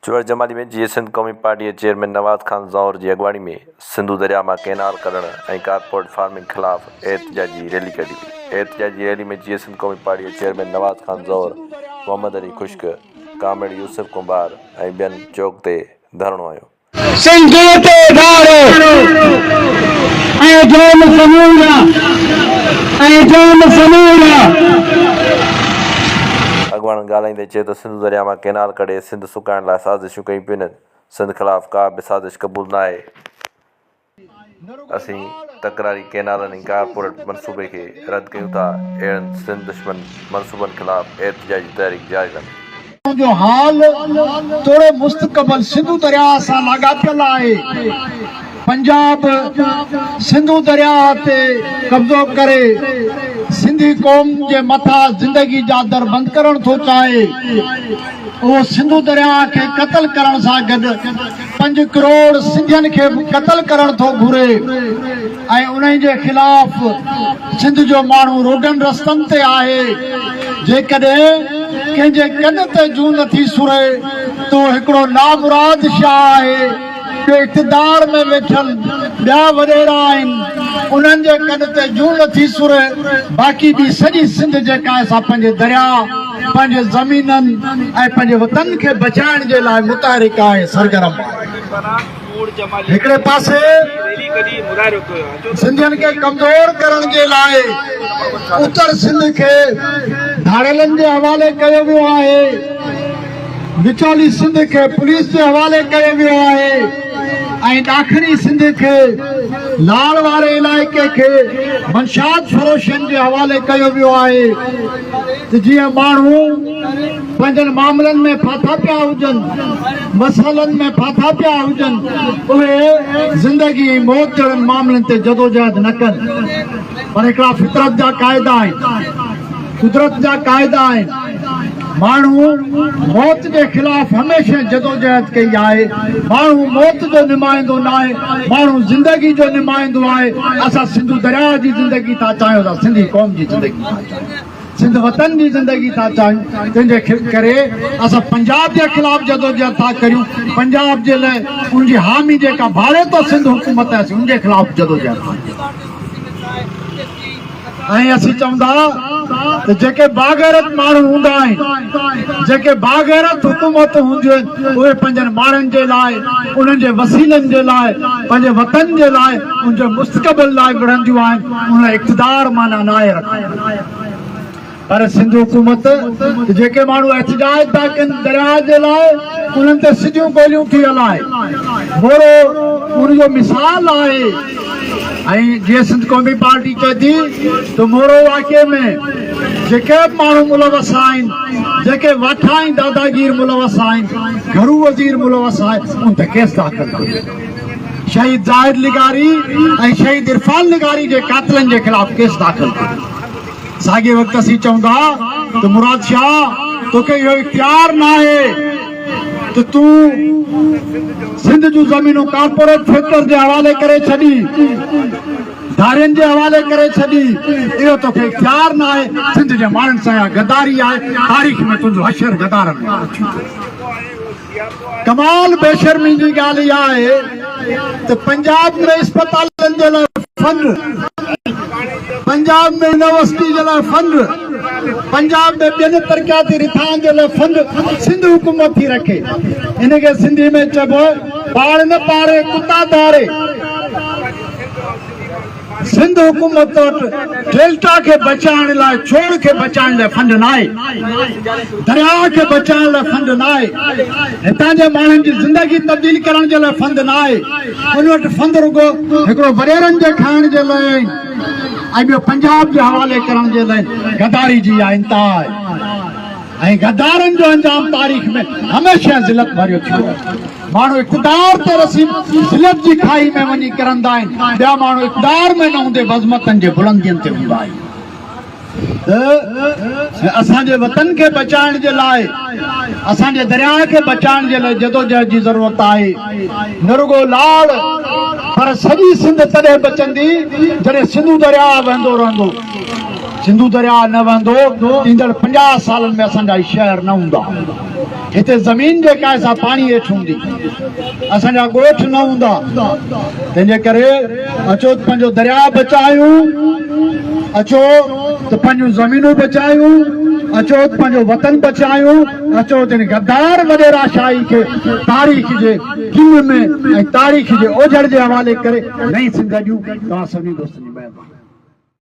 چوهڙ جمالي ۾ جيئي سنڌ قومي پارٽي جي چيئرمين نواز خان زئور جي اڳواڻي ۾ سنڌو درياء مان ڪئنال ڪڍڻ ۽ ڪارپوريٽ فارمنگ خلاف احتجاجي ريلي ڪڍي وئي. احتجاجي ريلي ۾ جيئي سنڌ قومي پارٽي جي چيئرمين نواز خان زئور، محمد علي خشڪ، ڪامريڊ يوسف ڪنڀار ۽ ٻين چوڪ تي ڌرڻو هنيو. سنڌوء تي ڌاڙو ۽ جام سمورا ۽ جام سمورا. اڳواڻن ڳالهائيندي چيو ته سنڌو درياء مان ڪئنال ڪڍي سنڌ سڪائڻ لاء سازشون ڪيون پيون وڃن، سنڌ خلاف ڪا به سازش قبول ناهي. اسين تڪراري ڪئنالن ۽ ڪارپوريٽ منصوبي کي رد ڪيون ٿا، اهڙن سنڌ دشمن منصوبن خلاف احتجاجي تحريڪ جاري رهندي. جو حال توڙي مستقبل سنڌو درياهه سان لاڳاپيل آهي، پنجاب سنڌو درياهه تي قبضو ڪري سنڌي قوم جي مٿان زندگي جا در بند ڪرڻ ٿو چاهي، اهو سنڌو درياهه کي قتل ڪرڻ سان گڏ پنج ڪروڙ سنڌين کي به قتل ڪرڻ ٿو گهري ۽ انهي جي خلاف سنڌ جو ماڻهو روڊن رستن تي آهي جيڪڏهن ڪنهن جي ڪن تي جون نه ٿي سري ته اهو هڪڙو نامراد شاهه آهي ٻيو اقتدار ۾ ويٺل ٻيا وڏيرا آهن انهن جي ڪن تي جون نه ٿي سري باقي ٻي سڄي سنڌ جيڪا آهي سا پنهنجي درياء پنهنجي زمينن ۽ پنهنجي وطن کي بچائڻ جي لاء متحرڪ آهي سرگرم آهي. هڪڙي پاسي سنڌين کي ڪمزور ڪرڻ جي لاء اتر سنڌ کي ڌاڙيلن جي حوالي ڪيو ويو آهي، وچولي سنڌ کي پوليس جي حوالي ڪيو ويو آهي ۽ ڏاکڻي سنڌ کي لاڙ واري علائقي کي منشيات فروشن جي حوالي ڪيو ويو آهي. ته جيئن ماڻهو پنهنجن معاملن ۾ ڦاٿا پيا هجن، مسئلن ۾ ڦاٿا پيا هجن، اهي زندگي ۽ موت جهڙن معاملن تي جدوجهد نه ڪن. پر هڪڙا فطرت جا قاعدا آهن، قدرت جا قاعدا آهن. ماڻهو موت جي خلاف هميشه جدوجهد ڪئي آهي. ماڻهو موت جو نمائندو ناهي، ماڻهو زندگي جو نمائندو آهي. اسان سنڌو درياهه جي زندگي ٿا چاهيون، اسان سنڌي قوم جي زندگي ٿا چاهيون. سنڌ وطن جي زندگي ٿا چاهيون تنهن جي ڪري اسان پنجاب جي خلاف جدوجهد ٿا ڪريون پنجاب جي لاء ان جي حامي جيڪا ڀاڙيتو سنڌ حڪومت آهي اسين ان جي خلاف جدوجهد ٿا ڪريون ۽ اسين چوندا ته جيڪي باغيرت ماڻهو هوندا آهن جيڪي باغيرت حڪومتون هونديون آهن اهي پنهنجن ماڻهن جي لاء انهن جي وسيلن جي لاء پنهنجي وطن جي لاء ان جي مستقبل لاء وڙهنديون آهن ان لاء اقتدار معنيٰ ناهي رکندو پر سنڌ حڪومت ته جيڪي ماڻهو احتجاج ٿا ڪن درياء جي لاء انهن تي سڌيون گوليون ٿي هلائي مورو ان جو مثال آهي ۽ جيئن سنڌ قومي پارٽي چئي ٿي ته مورو واقعي ۾ جيڪي به ماڻهو ملوث آهن جيڪي واٺا ۽ داداگير ملوث آهن گهرو وزير ملوث آهي ان تي ڪيس داخل ڪيو. شهيد زاهد لغاري ۽ شهيد عرفان لغاري جي قاتلن جي خلاف ڪيس داخل ڪيو. ساڳئي وقت اسين چئون ٿا ته مراد شاهه توکي اهو اختيار ناهي ته تون سنڌ جون زمينون ڪارپوريٽ سيڪٽر جي حوالي ڪري ڇڏين، ڌارين جي حوالي ڪري ڇڏين، اهو توکي اختيار ناهي، سنڌ جي ماڻهن سان اها غداري آهي، تاريخ ۾ تنهنجو حشر غدارن وارو ٿيندو. ڪمال بيشرمي جي ڳالهه اها آهي ته پنجاب ۾ اسپتالن جي لاء فنڊ، پنجاب ۾ يونيورسٽي جي لاء فنڊ، پنجاب ۾ ٻين ترقياتي رٿائن جي لاء فنڊ سنڌ حڪومت ٿي رکي. ان کي سنڌي ۾ چئبو آهي پاڙ نه پاري ڪتا ڌاري. سنڌ حڪومت وٽ ڊيلٽا کي بچائڻ لاء ڇوڙ کي بچائڻ لاء فنڊ ناهي، درياهه کي بچائڻ لاء فنڊ ناهي، هتان جي ماڻهن جي زندگي تبديل ڪرڻ جي لاء فند ناهي، ان وٽ فند رڳو هڪڙو وڏيرن جي کائڻ جي لاء آهن ۽ ٻيو پنجاب جي حوالي ڪرڻ جي لاء غداري جي اها انتها آهي ۽ غدارن جو انجام تاريخ ۾ هميشه ذلت ڀريو ٿيو آهي. ماڻهو اقتدار تي رسي ذلت جي کاهي ۾ وڃي ڪرندا آهن، ٻيا ماڻهو اقتدار ۾ نه هوندي به عظمتن جي بلندين تي هوندا آهن ته اسان جي وطن کي بچائڻ جي لاء اسان جي درياهه کي بچائڻ جي لاء جدوجهد جي ضرورت آهي، نه رڳو لاڙ پر سڄي سنڌ تڏهن بچندي جڏهن سنڌو درياهه وهندو رهندو. سنڌو درياء نه وهندو ايندڙ 50 سالن ۾ اسان جا هي شهر نه هوندا. هتي زمين جيڪا آهي سا پاڻي هيٺ هوندي. اسان جا ڳوٺ نه هوندا. تنهن جي ڪري اچو ته پنهنجو درياء بچايون، اچو ته پنهنجون زمينون بچايون، اچو ته پنهنجو وطن بچايون، اچو ته هن غدار وڏيرا شاهي کي تاريخ جي ڪن ۾ ۽ تاريخ جي اوجهڙ جي حوالي ڪري نئين سنڌ اڏيون. توهان سڀني دوستن جي مهرباني.